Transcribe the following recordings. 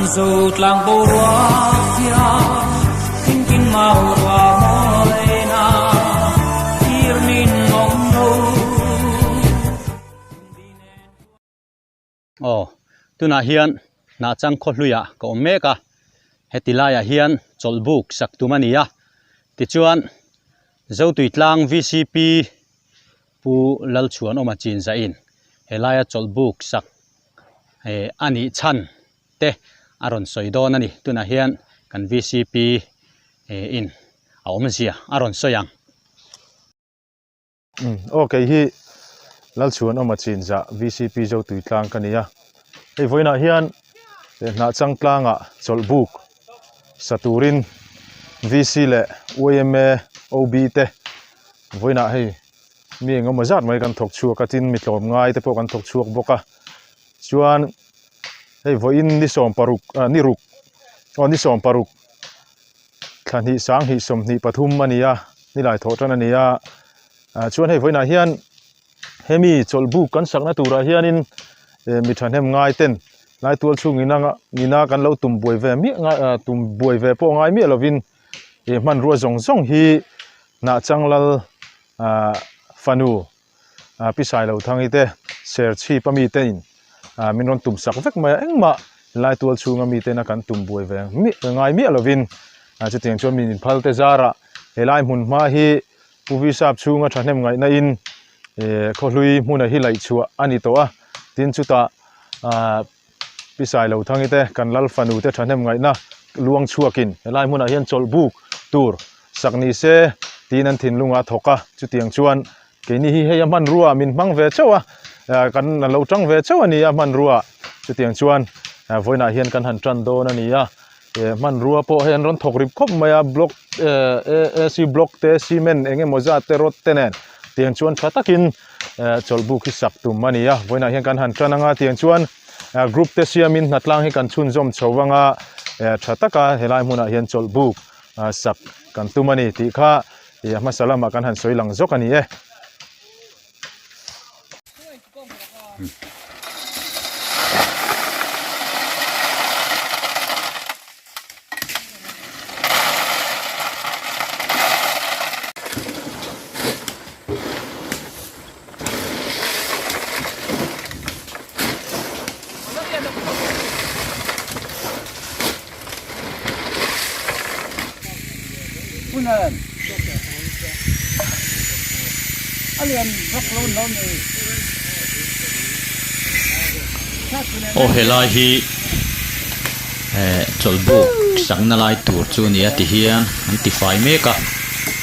Zo tlang boruak thiang engtin mau rua mawina thlir nin awm lo. Aw, tunah hian Hnahchang khawhluiah ka awm mek a, heti laiah hian chawlhbuk sak tum a ni a, tichuan Zotuitlang vcp Pu Lalchhuanawma chinzahin helaia chawlhbuk sak a nih chhan te a rawn sawi dawn a ni. Tunah hian kan vcp in a awmzia a rawn sawi ang. Aw kei hi Lalchhuanawma chinzah vcp Zotuitlang ka ni a, hei vawiinah hian Hnahchang tlangah chawlhbuk sa turin VC leh yma OB te vawiinah hei mi engemaw zat mai kan thawk chhuak a tin mi tlawm ngai te pawh kan thawk chhuak bawk a chuan hei vawiin ni sawm paruk ah ni ruk aw ni sawm paruk thla hnih sang hnih sawmhnih pathum a ni a nilai thawh tan a ni a ah chuan hei vawiinah hian hemi chawlhbuk kan sakna turah hianin eh mi thahnem ngai ten lai tual chhung ina ina kan lo tum buai ve miah ngai ah tum buai ve pawh ngai miah lovin ih hmanrua zawng zawng hi hnah chang lal ah fanu ah pi sailo thangi te ser chhip ami te in ah min rawn tum sak vek mai a engmah lai tual chhunga mi tena kan tum buai ve miah ngai miah lovin ah chutiang chuan min inphal te zarah helai hmun hma hi Pu Visap chhunga thahnem ngaihna in eh khawhlui hmuna hi laih chhuah a ni tawh a tin chutah ah Pi Sailothangi te kan lal fanu te thahnem ngaihna luang chhuakin helai hmunah hian chawlh buk tur sak ni se tiin an thinlung a thawk a chutiang chuan keini hi hei a hmanrua min hmang ve chauh a ah kan lo tang ve chauh a ni a hmanrua chutiang chuan vawiinah hian kan han tan dawn a ni a. Eh hmanrua pawh hei an rawn thawk rip khawp mai a block eh ac block te cement eng emaw zat te rod te nen tiang chuan tha takin eh chawlhbuk hi sak tum a ni a vawiinah hian kan han tan anga tiang chuan group te siamin hnatlang hi kan chhunzawm chho vanga eh tha taka helai hmunah hian chawlhbuk sak kan tum a ni tih kha ih a hmasa lamah kan han sawi lang zawk a ni e. Aw helai hi eh chawlhbuk sakna lai tur chu a ni a ti hian an ti fai mek a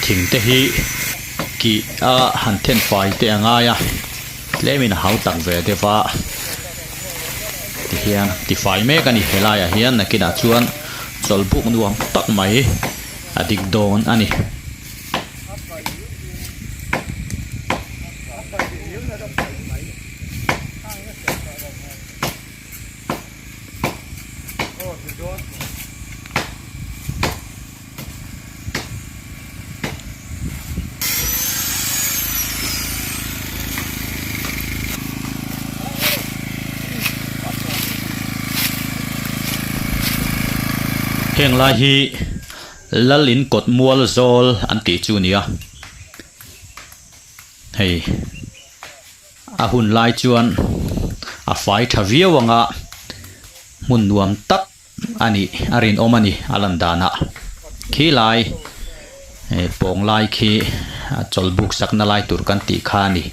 thing te hi kih a han then fai te a ngai a tlemin a hau tak ve deuh a ti hian ti fai mek a ni helaiah hian nakinah chuan chawlhbuk nuam tak mai a dik dawn a ni. Heng lai hi Lal in kawt mual zawl an tih chu nia. Hei a hun lai chuan a fai tha viau anga hmun nuam tak a nih a rinawm a ni a lan danah khi lai pawng lai khi chawlhbuk sakna lai tur kan tih kha a ni.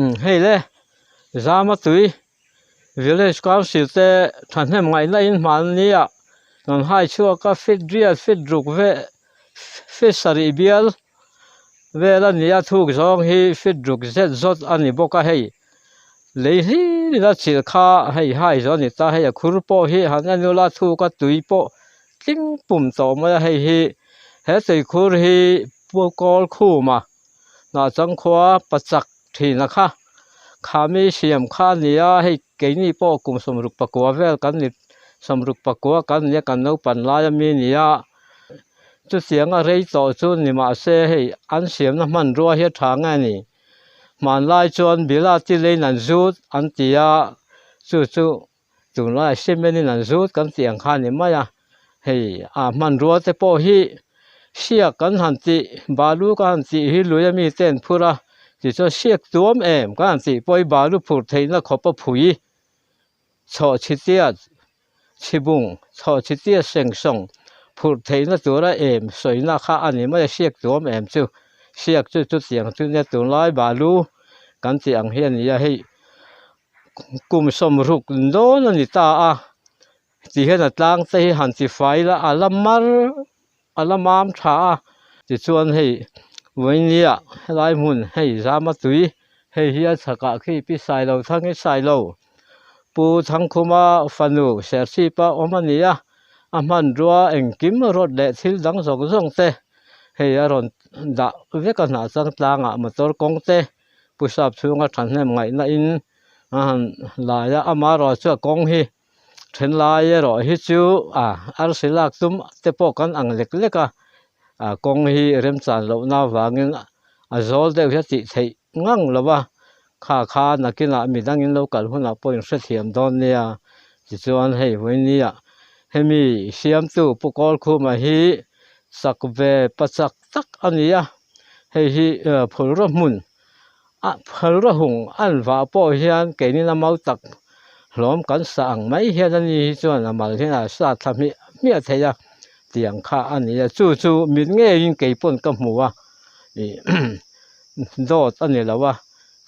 Umm hei le zama tui village council te thahnem ngaihna in hmanni ah kan hai chhuak a feet riat feet ruk vel feet sarih bial vel a ni a thuk zawng hi feet ruk zet zawt a ni bawk a hei lei hlir in a chilh kha hei hai zawh a ni ta hei a khur pawh hi han en ula thuk a tui pawh tling pum tawh mai a hei hi he tuikhur hi pu kawl khum a. Hnahchang khua pachak thin a kha khami siam kha a ni a hei keini pawh kum sawmruk pakua vel kan ni sawmruk pakua kan nia kan naupan lai ami a ni a chutiang a rei tawh chu ni mahse hei an siamna hmanrua hi a tha nge a ni hmanlai chuan bila ti leiin an zut an ti a chu chu tunlai cement in an zut kan tih ang kha a ni mai a hei a hmanrua te pawh hi hriak kan han tih balu kan han tih hi lui ami te an phur a tichuan hriak tuam em kan han tih pawh hi balu phurh theihna khawp a phui chhawh chhitiat chhibung chhawh chhitiat seng sawng phurh theihna tura em sawina kha a ni mai a hriak tuam em chu hriak chu chutiang chu nia tunlai balu kan tih ang hi a ni a hei. Kum sawmruk dawn a ni ta a ti hian a tlang te hi han ti fai ila a la mar a la mam tha a tichuan hei vawinia helai hmun hei zama tui hei hi a chhakah khi pi sailo thang hi sailo pu thangkhuma fanu serchhip a awm a ni a a hmanrua engkim rawt leh thil dang zawng zawng te hei a rawn dah vek a hnah chang tlangah motor kawng te. Pu Sap chhunga thahnem ngaihna in a han lai a amaherawh chu a kawng hi then lai erawh hi chu a arsi lak tum te pawh kan ang lek lek a a kawng hi remchan lohna avangin a zawl deuh hi a tih theih ngang lo va kha kha nakinah midangin lo kal hunah pawh in hrethiam dawn nia tichuan hei vawinia hemi siamtu Pu Kawlkhuma hi sak ve pachak tak a ni a. Hei hi phulraw hmun ah phulraw hung an vah pawh hian keini la mau tak hlawm kan sa ang mai hian ani hi chuan a mal hian a sa thla hmiah hmiah thei a tiang kha a ni a chu chu mit ngeiin kei pawn ka hmu a ih dawt a ni lo a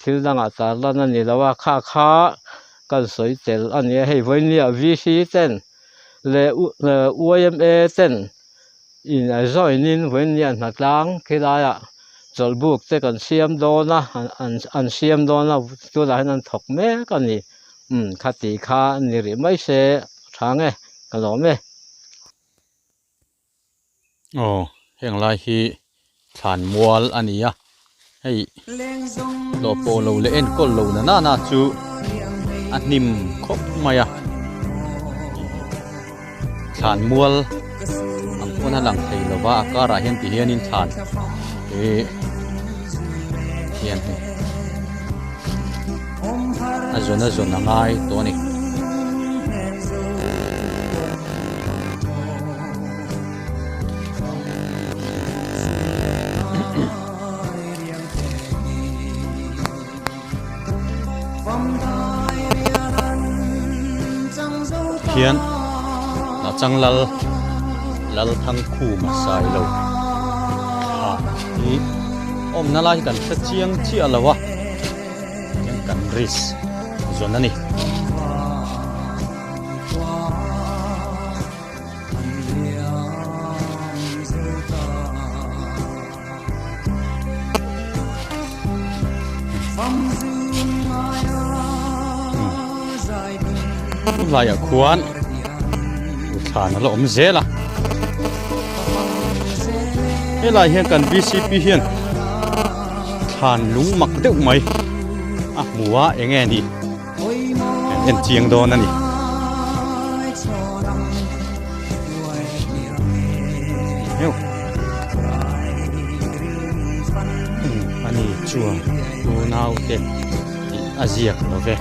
thil dangah tar lan a ni lo a kha kha kan sawi tel a ni a hei vawinia V C ten leh Y M A ten. In a join in vawinia hnatlang khilaiah chawlhbuk te kan siam dawn a an siam dawn a tunah hian an thawk mek a ni umm khati kha ni rih mai se tha nge ka lawm e. Aw heng lai hi thlan mual a ni a hei hlawh pawh lo leh enkawl lo na nana chu a hnim khawp mai a thlan mual ang pawn a lang thei lo va a karah hian ti hianin thlan ih hian hei a zawn a zawn a ngai tawh a ni. Hian a chang lal lal thangkhuma sailo thla hi awmna lai hi kan hre chiang chiah lo a hian kan risk zawn a ni. Tunlaiah khuan thlan a la awm zel a helai hian kan V C P hian thlan lung mak deuh mai a hmu a eng nge ni. Kan en chiang dawn a ni. Chuan unaute tih a ziak lo ve,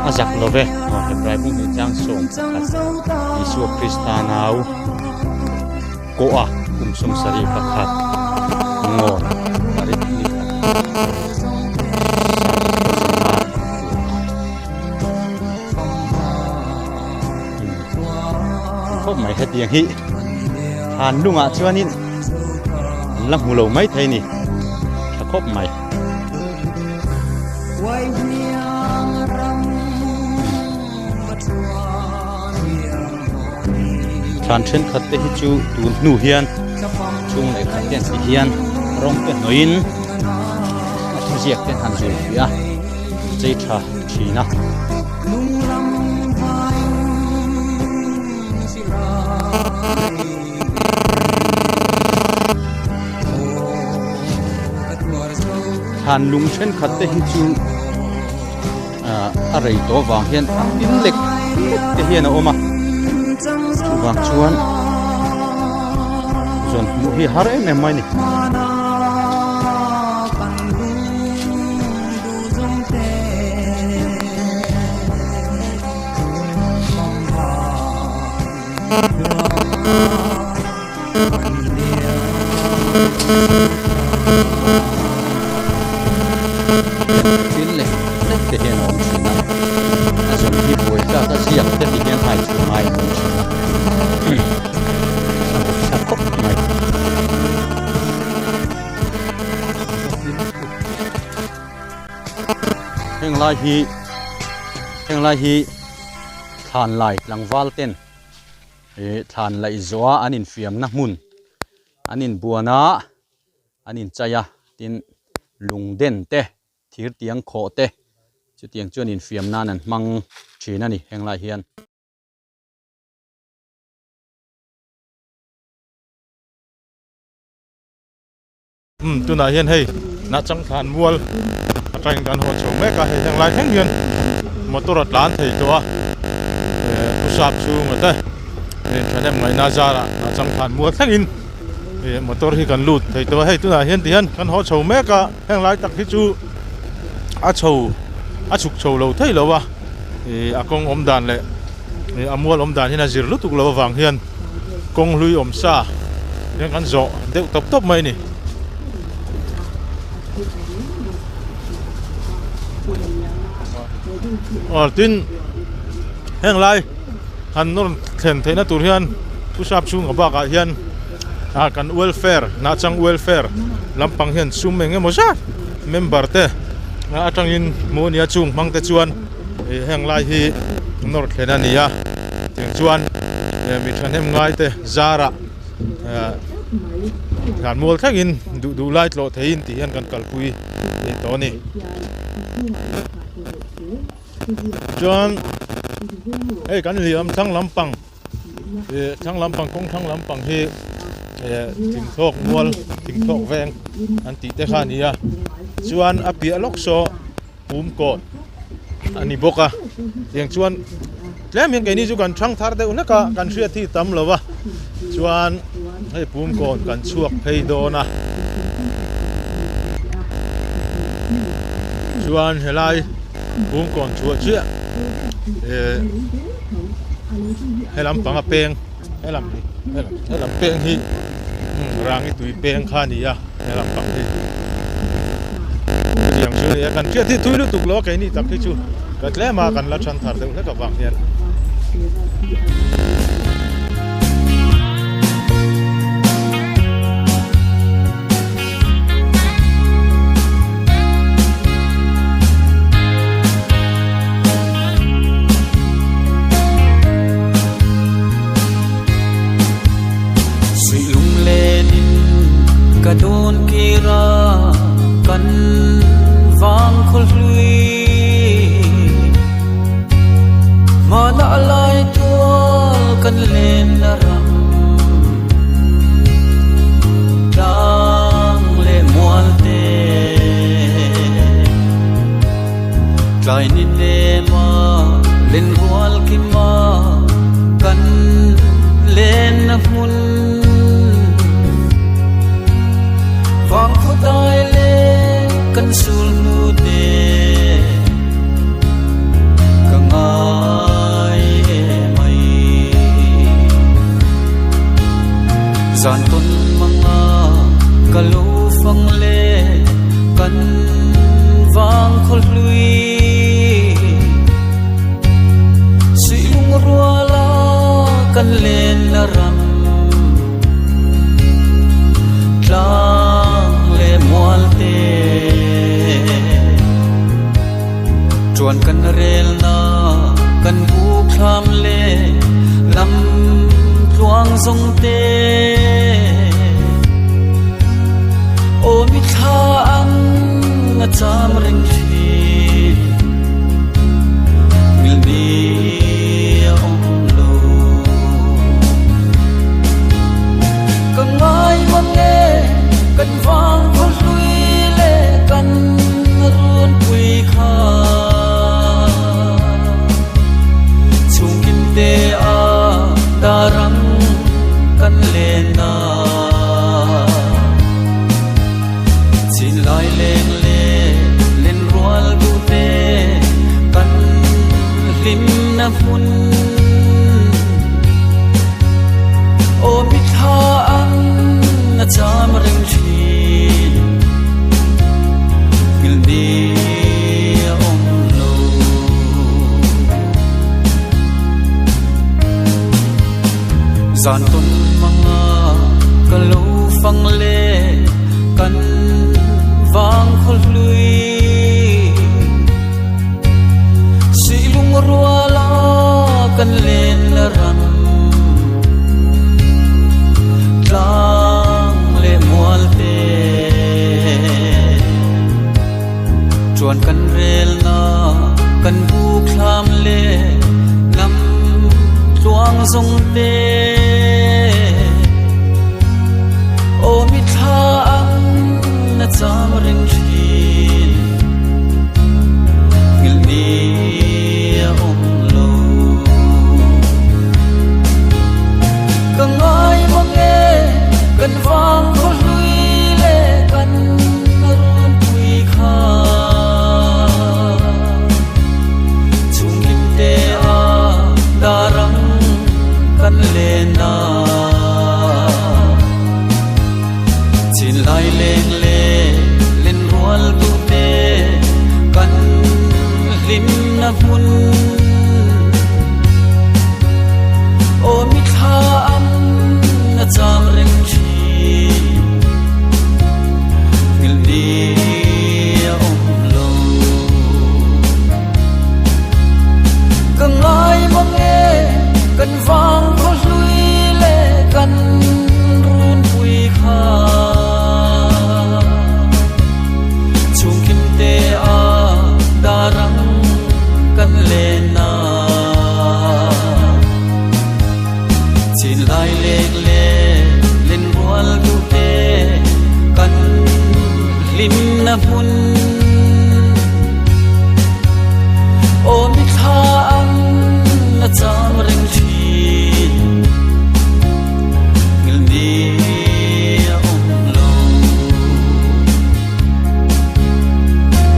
a zak lo ve. Aw Hebrai bung hnih chang 11 Isua Krista nau kawha kum 71 ngawn parit ni khat 5 khawp mai hetiang hi han lungah chuanin an la hmu lo mai thei ni tha khawp mai. Thlan thenkhat te hi chu tun hnu hian chhung leh khat te an ti hian rawng te hnawih in a thuziak te an han zul fiah a chei tha thin a. Thlan lung thenkhat te hi chu a rei tawh avang hian a hlim lek lek te hian a awm a chuvang chuan zawn hmuh hi har em em mai a ni. Thil leh hlek te hian a awm thin a, a zawm hi buai tlak a ziak te ti hian hai chhuah ngai a awm thin a, a bawk thlak khawp mai. Heng lai hi heng lai hi thlan lai tlangval ten ih thlan laih zawh a an infiamna hmun an inbuan a an inchai a tin lung den te thir tiang khawh te chutiang chuan infiam nan an hmang thin a ni heng lai hian. Umm tunah hian hei nachang thlan mual atangin kan haw chho mek a hei heng lai thleng hian motor a tlan thei tawh a eh pu sap chhunga te eh thahnem ngaihna zarah nachang thlan mual thlengin eh motor hi kan lut thei tawh a hei tunah hian tihian kan haw chho mek a heng lai tak hi chu a chho a chhuk chho lo thei lo a ih a kawng awm dan leh ih a mual awm dan hian a zir lutuk loh avang hian. Kawng hlui awm sa hian kan zawh deuh tawp tawp mai a ni. Aw tin heng lai han nawr thlen theihna tur hian push up chhungah bakah hian ah kan welfare nachang welfare lampang hian sum eng emaw zat member te atangin hmuh a nia chung hmang te chuan ih heng lai hi nawr thlen a ni a. Tiang chuan mi thahnem ngai te zarah thlan mual thlengin duh duh lai tlawh theiin tih hian kan kalpui thei tawh a ni. Chuan hei kan liam thlang lampang ih thlang lampang kawng thlang lampang hi eh thingthlawk mual thingthlawk veng an tih te kha a ni a chuan a piah lawk saw pum kawt a ni bawk a tiang chuan tlem hian keini chu kan thang thar deuh hlek a kan hriat hi tam lo va chuan hei pum kawn kan chhuak phei dawn a chuan helai pum kawn chhuah chiah eh helam panga peng helam hi helam peng hi rangi tui peng kha a ni a. Helam pang hi chutiang chu nia kan hriat hi thui lutuk lo a keini tak hi chu ka tlem a kan la than thar deuh hlek avang hian. Ka dawn kir a kan vang khaw hlui Hmanah lai tual kan len na ram Tlang leh mual te Tlai ni nem a len rual kim a kan len na hmun Vang khaw dai le sul hnu te ka ngai emai. Zan tawn manga ka lo fang le kan vang khaw hlui. Suihlung ruala kan len na ram tlang le mual te. Tuan kan rel na kan bu thlam le lam tluang zong te. Aw mithla ang a cham reng thin ngilni a awm lo. Ka ngai mang e kan vang khaw hlui le kan runpui kha. Chhungkim te a darang kan len na. Chin lai leng le len rual duh te kan hlim na hmun. Aw mithla ang a cham reng thin ngilni a awm lo. Zan tawn manga ka lo fang le kan vang khaw hlui. Suihlung ruala kan len la ram tlang le mual te. Tuan kan rel na kan bu thlam le lam tluang zong te. Aw mithla ang na cham reng thin ngilni a awm lo. Ka ngai mang e kan vang khaw hlui le kan runpui kha. Chhungkim te a darang kan len na. Chin lai leng le len rual duh te kan hlim na hmun. Aw mithla ang a cham reng thin ngilni a awm lo. Ka ngai mang e kan vang khaw hlui le kan runpui kha. Chhungkim te a darang kan len na. Chin lai leng le len rual duh te kan hlim na hmun. Aw mithla ang a cham reng thin ngilni a awm lo.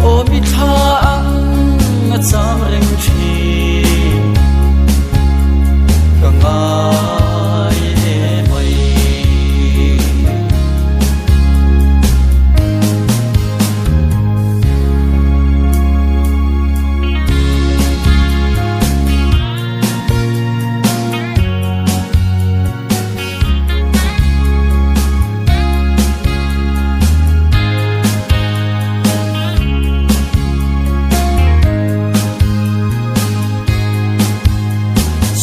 Aw mithla ang a cham reng thin ka ngai emai.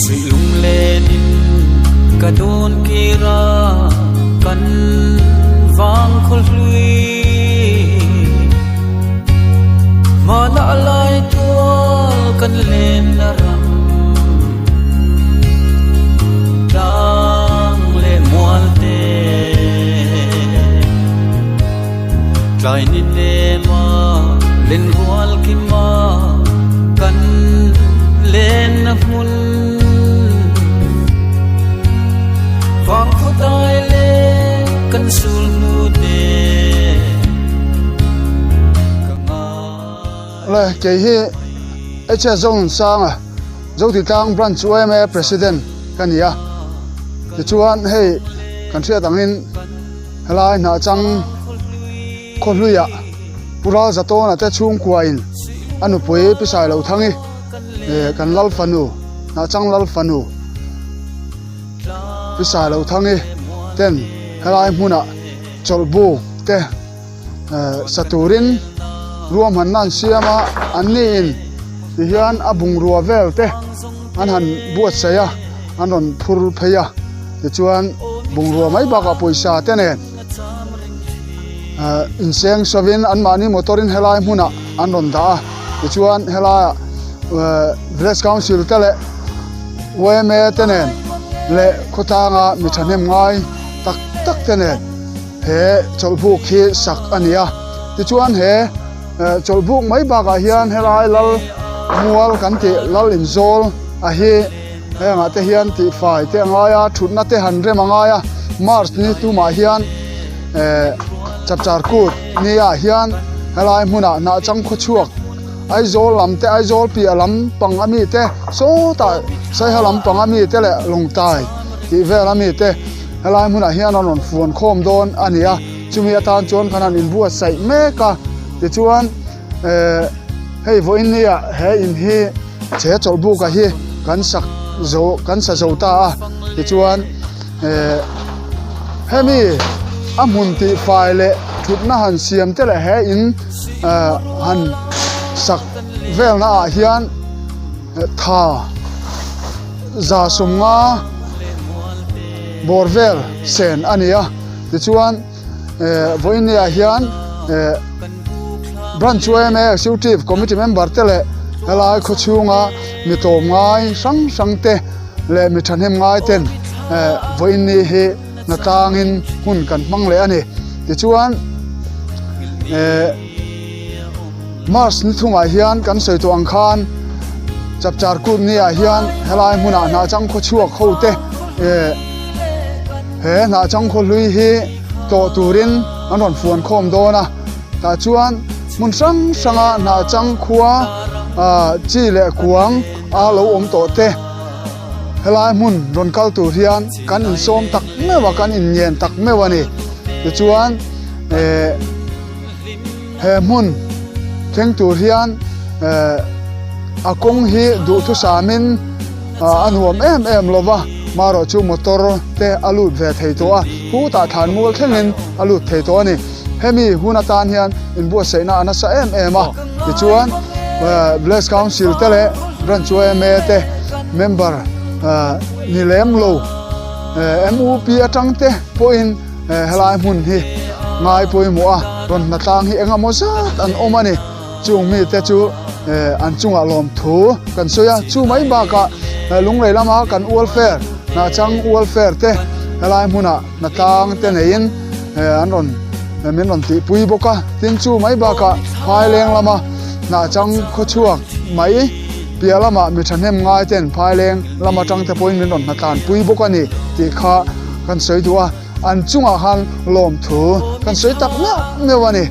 Suihlung lenin ka dawn kir a kan vang khaw hlui. Hmanah lai tual kan len la ram tlang le mual te. Tlai ni nema len rual kima kan len na hmun. Vang khaw dai le kan sul hnu te. Le kei hi HS Zone Sanga Zotitlang Branch yma President ka ni a, tichuan hei kan hriat angin helai hnah chang khaw hluiah Pu Ralzatawna te chhungkuain a nupui Pi Sailohthangi kan lal fanu hnah chang lal fanu Pi Sailohthangi ten helai hmunah chawlhbuk te sa turin ruahmanna an siam a an ni in tihian a bungrua vel te an han buatsaih a an rawn phur phei a tichuan bungrua mai bakah pawisa te nen ah inseng sawin anmahni motor in helai hmunah an rawn dah a tichuan helaiah ah village council te leh yma te nen leh khawtlanga mi thahnem ngai tak tak te nen. He chawlhbuk hi sak a ni a, tichuan he chawlhbuk mai bakah hian helai lal mual kan tih lal inzawl a hi hengah te hian tihfai te a ngai a, thutna te han rem a ngai a, March ni tumah hian eh chapchar kut ni ah hian helai hmunah hnah chang khaw chhuak Aizawl lam te Aizawl piah lam pang a mi te sawtah Saiha lam pang a mi te leh Lawngtlai tih vel a mi te. Helai hmunah hian a rawn fuan khawm dawn a ni a, chumi atan chuan khan an inbuatsaih mek a, tichuan eh hei vawiin nia he in hi che chawlhbuka hi kan sak zo kan sa zo ta a, tichuan eh hemi a hmun tih fai leh thutna han siam te leh he in eh han sak velna ah hian tha. Za sawmnga bawr vel sen a ni a, tichuan eh vawiinniah hian eh branch yma executive committee member te leh helai khaw chhunga mi tlawm ngai hrang hrang te leh mi thahnem ngai ten eh vawiinni hi hna tlangin hun kan hmang leh a ni, tichuan eh. March ni thungah hian kan sawi tawh ang khan chapchar kut ni ah hian helai hmunah hnah chang khaw chhuak ho te eh he hnah chang khaw hlui hi tlawh turin an rawn fuan khawm dawn a tah chuan hmun hrang hranga hnah chang khua ah chi leh kuang a lo awm tawh te helai hmun rawn kal tur hian kan insawm tak meuh a kan inngen tak meuh a ni tichuan eh. He hmun thleng tur hian eh a kawng hi duhthusamin ah a nuam em em lo va, marawh chu motor te a lut ve thei tawh a, khutah thlan mual thlengin a lut thei tawh a ni. Hemi hun atan hian inbuatsaihna a nasa em em a, tichuan eh Village Council te leh Branch yma te member eh ni lem lo eh MUP atang te pawhin Helai hmun hi ngai pawimawh a, rawn hnatlang hi eng emaw zat an awm a ni. Chung mite chu an chungah lawmthu kan sawi a, chu mai bakah Lunglei lama kan welfare hnahchang welfare te helai hmunah hnatlang te neiin an rawn min rawn tihpui bawk a. Tin chu mai bakah Phaileng lama hnahchang khawchhuak mai piah lamah mi thahnem ngai ten Phaileng lam atang te pawhin min rawn hnatlanpui bawk a ni tih kha kan sawi duh a, an chungah khan lawmthu kan sawi tak meuh meuh a ni.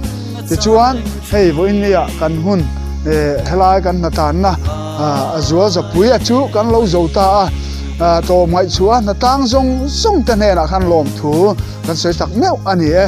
Tichuan hei vawiinnia kan hun eh helai kan hnatlanna a zual zapui a chu kan lo zo ta a, tlawm ngaihchhuah a hnatlang zawng zawng te hnenah khan lawmthu kan sawi tak meuh a ni e.